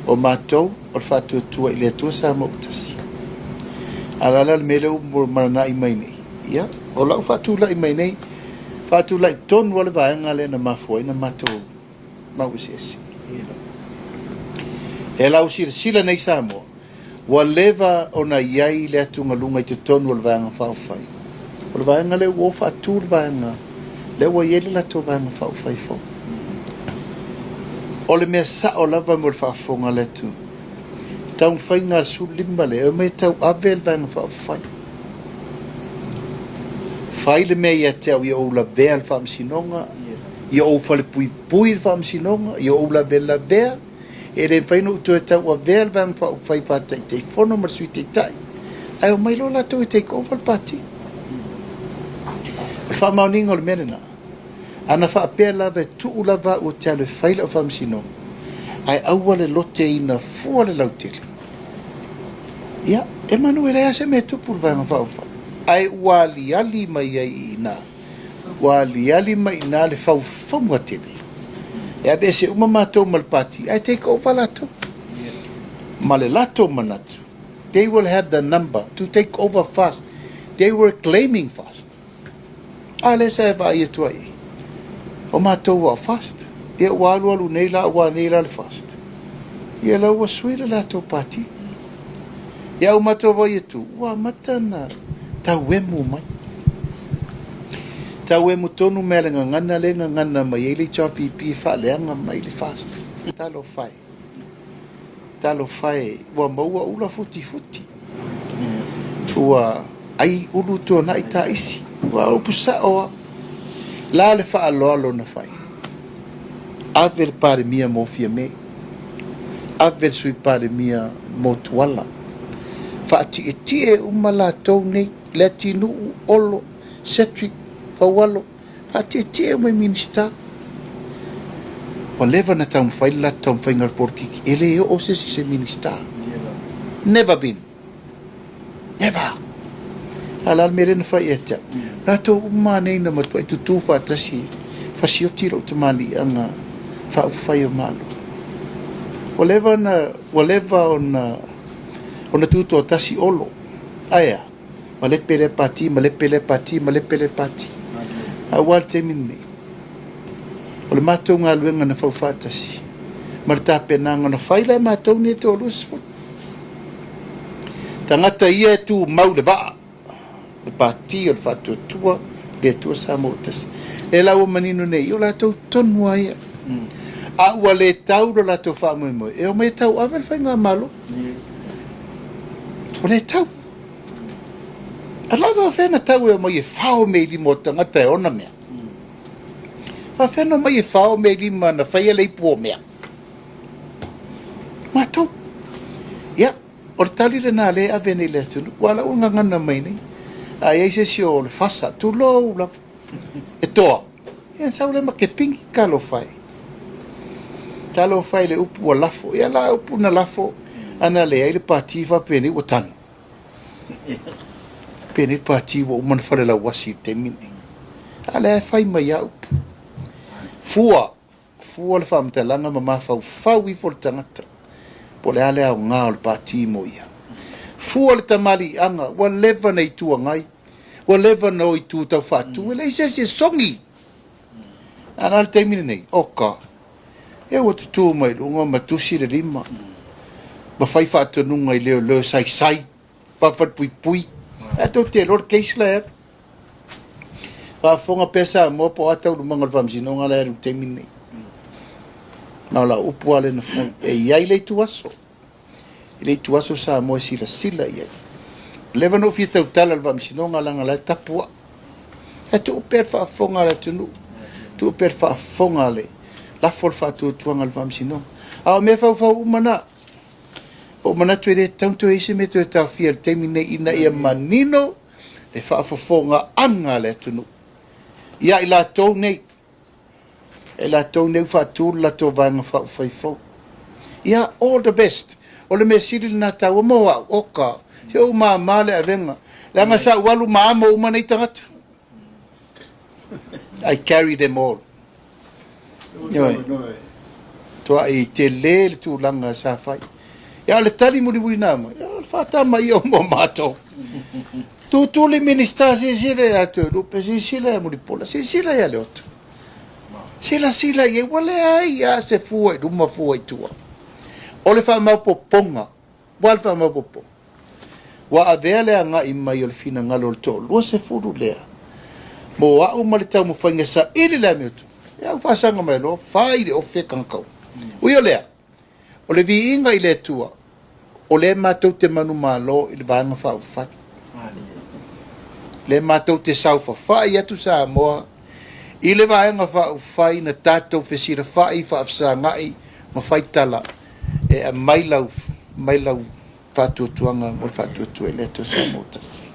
O matou, o le faatuatua i le Atua Samoa ua tasi. A o le a la le mea lea ua manana'i mai nei? Ia, o lau faatulai mai nei, faatulai tonu lava le vaega lea na mafua ai ona matou mau eseese. E lau silasila nei Samoa, ua leva ona i ai le atugaluga i totonu o le Vaega Faaupufai. O le vaega lea ua o faatu le vaega, lea ua i ai le latou Vaega Faaupufai fou. O le mea sao lava mo le faafofoga a le atunuu, taumafaiga a le 15 lea, e omai e tauave le Vaega Faaupufai. Fai le mea ia te au ia ou lavea le faamasinoga, ia ou falepuipui le faamasinoga, ia ou lavelavea, E le mafai ona ou toe tauavea le Vaega Faaupufai Faa-Taitaifono ma le Sui Taitai, ae omai loa latou e take over le Pati. O le faamaoniga o le mea lena, a na faapea lava e tuu lava au ou te alu e fai lau faamasinoga, ae aua le loteina fua le lautele, ia, e manu e leai lava se mea e tupu i le Vaega Faaupufai. Ae ua aliali mai ai i ina. Ua aliali mai i ina le faufauga tele. E aveese uma matou ma le pati, ae take over latou. Ma le latou manatu, they will have the number to take over fast. They were claiming fast. A lea sa e vaai atu ai i. O matou ua fast. Ia ua alualu nei la, ua nei la le fast. Ia la ua sui le latou pati. Ia ua matou vaai atu, ua amata ona tauemu mai. Tauemu tonu mai le gagana lea e gagana mai ai le HRPP e faaleaga mai le FAST. Talofa e. Talofa e, ua maua ula futifuti. Ua ai ulu tuanai taisi. Ua upu sao lava. La le faaaloalo na fai. Ave le Palemia mo Fiame. Ave le Sui Palemia mo Tuala. Faatietie uma latou nei, Leatinuu, Olo, Cedric, Faualo, faatietie uma i Minisita. Ua leva ona taumafai le latou taumafaiga o le polokiki, e le oo se isi i se Minisita. Never been. Never! A o le a le mea lea na fai ia te au? Latou uma nei na matuai tutū faatasi e fasioti lou tamaliiaga faaupufai o Malo. Ua leva ona, ua leva ona, ona tutoatasi Olo. Ae a? Malepe lea pati, malepe lea pati, malepe lea pati. A ua a le taimi lenei? O le matou galuega na faufaatasi ma le tapenaga na fai la e matou nei e toa-20. Tagata ia e tumau le vaa, le pati o le faatuatua, le Atua Samoa ua tasi. Lea la ua manino nei, o latou tonu lava ia. A ua le tau lo latou faamoemoe, e omai e tauave le faigamalo. Ua le tau. A lava faafefea na tau e omai e fao mea i lima o tagata e ona mea? Faafefea na omai e fao mea i lima na faia le ipu o mea? Matou. Ia, o le tali lena lea e ave nei i le atunuu. Ua ala ua gagana mai nei. A i ai se isi o le fasa, tulou lava, e toa, ia sau lea ma kepigi, talofa e. Talofa e i le upu ua lafo. Ia la upu na lafo, ana leai le pati faapenei ua tanu. Penei le pati ua uma ona falelauasi i le taimi lenei. A lea e fai mai lava upu. Fua. Fua le faamatalaga ma mafaufau ifo le tagata po o le a le aoga o le pati mo ia. Fua le tamaliiaga, ua leva na Itu Agai, ua leva na o i itu tau faatu, e leai se isi e sogi. A na le taimi lenei, oka, ia ua tutū mai luga ma tusi le lima, ma fai faatonuga i leoleo e saisai, falepuipui, ae tou te iloa le case la e alu. Faafofoga pea Samoa po o a taualumaga o le faamasinoga la e alu i le taimi lenei. Na o lau upu lava lea na fai, e i ai le ituaso, i le ituaso Samoa e silasila i ai. Ua leva ona ou fia tautala i le faamasinoga leaga o la e tapu au. Ae tuu pea le faafofoga a le atunuu, tuu pea le faafofoga a le lafo le faatuatuaga i le faamasinoga. A o mea faufau uma na, ua ou manatu e le tatau ona toe i ai se mea e toe taofia i le taimi lenei ina ia manino le faafofogaaga a le atunuu ia i latou nei, e latou nei ua faatu le latou vaega faaupufai fou. Ia, all the best. O le mea sili lena taua mo au, oka, se ua mama le avega, leaga sa ou alu ma amo uma nei tagata. I carry them all. Ioe. Tuai tele le tulaga sa fai. Ia o le tali mulimuli na aumai, ia o le faatamaia uma o matou. Tutu le Minisita silasila ia Toelupe, silasila ia Mulipola, silasila ia Leota. Silasila i ai, ua leai lava se fua i luma fua i tua. O le faamaopoopoga, ua le faamaopoopoga. Ua avea le agai mai o le finagalo o le toalua sefulu lea mo au ma le taumafaiga e saili le amiotonu. Ia ua faasaga mai loa, fai le ofe tagata uma. Ui o lea, o le viiga i le Atua, o lea matou te manumalo i le Vaega Faaupufai. Lea matou te saofafai atu Samoa i le Vaega Faaupufai na tatou fesilafai, faafesagai ma faitala e aumai lau, aumai lau faatuatuaga mo le faatuatua i le Atua Samoa tasi.